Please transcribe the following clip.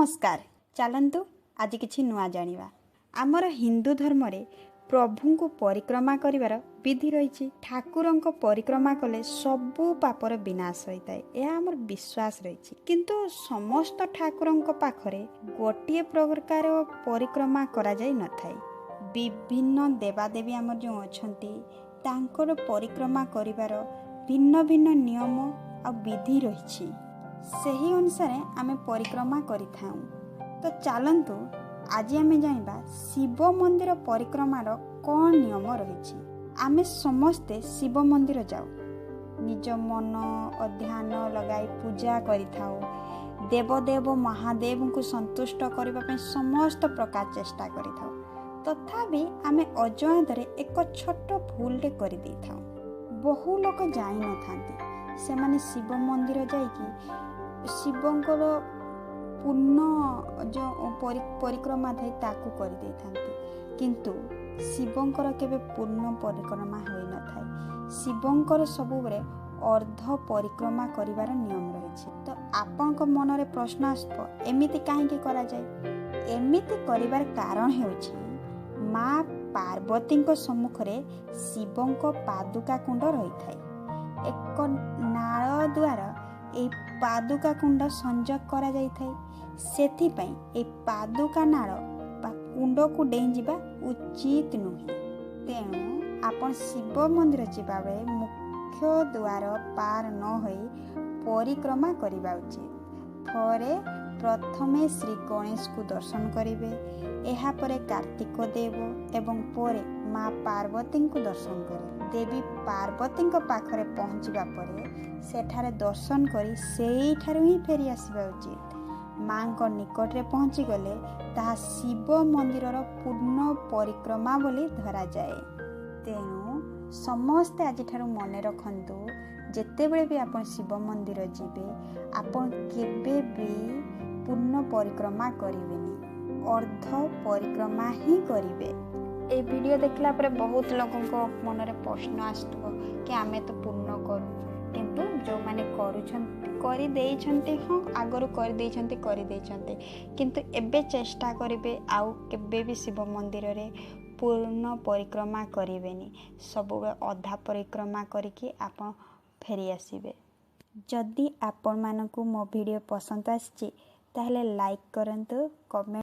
ନମସ୍କାର, ଚାଲନ୍ତୁ ଆଜି କିଛି ନୂଆ ଜାଣିବା। ଆମର ହିନ୍ଦୁ ଧର୍ମରେ ପ୍ରଭୁଙ୍କୁ ପରିକ୍ରମା କରିବାର ବିଧି ରହିଛି। ଠାକୁରଙ୍କ ପରିକ୍ରମା କଲେ ସବୁ ପାପର ବିନାଶ ହୋଇଥାଏ, ଏହା ଆମର ବିଶ୍ୱାସ ରହିଛି। କିନ୍ତୁ ସମସ୍ତ ଠାକୁରଙ୍କ ପାଖରେ ଗୋଟିଏ ପ୍ରକାର ପରିକ୍ରମା କରାଯାଇ ନଥାଏ। ବିଭିନ୍ନ ଦେବାଦେବୀ ଆମର ଯେଉଁ ଅଛନ୍ତି, ତାଙ୍କର ପରିକ୍ରମା କରିବାର ଭିନ୍ନ ଭିନ୍ନ ନିୟମ ଆଉ ବିଧି ରହିଛି। ସେହି ଅନୁସାରେ ଆମେ ପରିକ୍ରମା କରିଥାଉ। ତ ଚାଲନ୍ତୁ ଆଜି ଆମେ ଜାଣିବା ଶିବ ମନ୍ଦିର ପରିକ୍ରମାର କ'ଣ ନିୟମ ରହିଛି। ଆମେ ସମସ୍ତେ ଶିବ ମନ୍ଦିର ଯାଉ, ନିଜ ମନ ଓ ଧ୍ୟାନ ଲଗାଇ ପୂଜା କରିଥାଉ। ଦେବଦେବ ମହାଦେବଙ୍କୁ ସନ୍ତୁଷ୍ଟ କରିବା ପାଇଁ ସମସ୍ତ ପ୍ରକାର ଚେଷ୍ଟା କରିଥାଉ। ତଥାପି ଆମେ ଅଜାଣତରେ ଏକ ଛୋଟ ଭୁଲଟେ କରିଦେଇଥାଉ। ବହୁ ଲୋକ ଜାଣିନଥାନ୍ତି, ସେମାନେ ଶିବ ମନ୍ଦିର ଯାଇକି ଶିବଙ୍କର ପୂର୍ଣ୍ଣ ଯେଉଁ ପରିକ୍ରମା ଥାଏ ତାକୁ କରିଦେଇଥାନ୍ତି। କିନ୍ତୁ ଶିବଙ୍କର କେବେ ପୂର୍ଣ୍ଣ ପରିକ୍ରମା ହୋଇନଥାଏ। ଶିବଙ୍କର ସବୁବେଳେ ଅର୍ଦ୍ଧ ପରିକ୍ରମା କରିବାର ନିୟମ ରହିଛି। ତ ଆପଣଙ୍କ ମନରେ ପ୍ରଶ୍ନ ଆସୁଥିବ, ଏମିତି କାହିଁକି କରାଯାଏ? ଏମିତି କରିବାର କାରଣ ହେଉଛି ମା ପାର୍ବତୀଙ୍କ ସମ୍ମୁଖରେ ଶିବଙ୍କ ପାଦୁକା କୁଣ୍ଡ ରହିଥାଏ। ଏକ ନାଳ ଦ୍ୱାରା ଏହି ପାଦୁକା କୁଣ୍ଡ ସଂଯୋଗ କରାଯାଇଥାଏ। ସେଥିପାଇଁ ଏହି ପାଦୁକା ନାଳ ବା କୁଣ୍ଡକୁ ଡେଇଁଯିବା ଉଚିତ ନୁହେଁ। ତେଣୁ ଆପଣ ଶିବ ମନ୍ଦିର ଯିବାବେଳେ ମୁଖ୍ୟ ଦ୍ୱାର ପାର ନ ହୋଇ ପରିକ୍ରମା କରିବା ଉଚିତ। ଥରେ ପ୍ରଥମେ ଶ୍ରୀ ଗଣେଶଙ୍କୁ ଦର୍ଶନ କରିବେ, ଏହାପରେ କାର୍ତ୍ତିକ ଦେବ ଏବଂ ପରେ ମା ପାର୍ବତୀଙ୍କୁ ଦର୍ଶନ କରିବେ। ଦେବୀ ପାର୍ବତୀଙ୍କ ପାଖରେ ପହଞ୍ଚିବା ପରେ ସେଠାରେ ଦର୍ଶନ କରି ସେଇଠାରୁ ହିଁ ଫେରି ଆସିବା ଉଚିତ। ମାଙ୍କ ନିକଟରେ ପହଞ୍ଚିଗଲେ ତାହା ଶିବ ମନ୍ଦିରର ପୂର୍ଣ୍ଣ ପରିକ୍ରମା ବୋଲି ଧରାଯାଏ। ତେଣୁ ସମସ୍ତେ ଆଜିଠାରୁ ମନେ ରଖନ୍ତୁ, ଯେତେବେଳେ ବି ଆପଣ ଶିବ ମନ୍ଦିର ଯିବେ, ଆପଣ କେବେ ବି ପୂର୍ଣ୍ଣ ପରିକ୍ରମା କରିବେନି, ଅର୍ଦ୍ଧ ପରିକ୍ରମା ହିଁ କରିବେ। ଏଇ ଭିଡ଼ିଓ ଦେଖିଲା ପରେ ବହୁତ ଲୋକଙ୍କ ମନରେ ପ୍ରଶ୍ନ ଆସୁଥିବ କି ଆମେ ତ ପୂର୍ଣ୍ଣ କରୁ, କିନ୍ତୁ ଯେଉଁମାନେ କରୁଛନ୍ତି କରିଦେଇଛନ୍ତି, ହଁ ଆଗରୁ କରିଦେଇଛନ୍ତି କରିଦେଇଛନ୍ତି, କିନ୍ତୁ ଏବେ ଚେଷ୍ଟା କରିବେ ଆଉ କେବେ ବି ଶିବ ମନ୍ଦିରରେ ପୂର୍ଣ୍ଣ ପରିକ୍ରମା କରିବେନି। ସବୁବେଳେ ଅଧା ପରିକ୍ରମା କରିକି ଆପଣ ଫେରି ଆସିବେ। ଯଦି ଆପଣମାନଙ୍କୁ ମୋ ଭିଡ଼ିଓ ପସନ୍ଦ ଆସିଛି, ତାହେଲେ ଲାଇକ୍ କରନ୍ତୁ, କମେଣ୍ଟ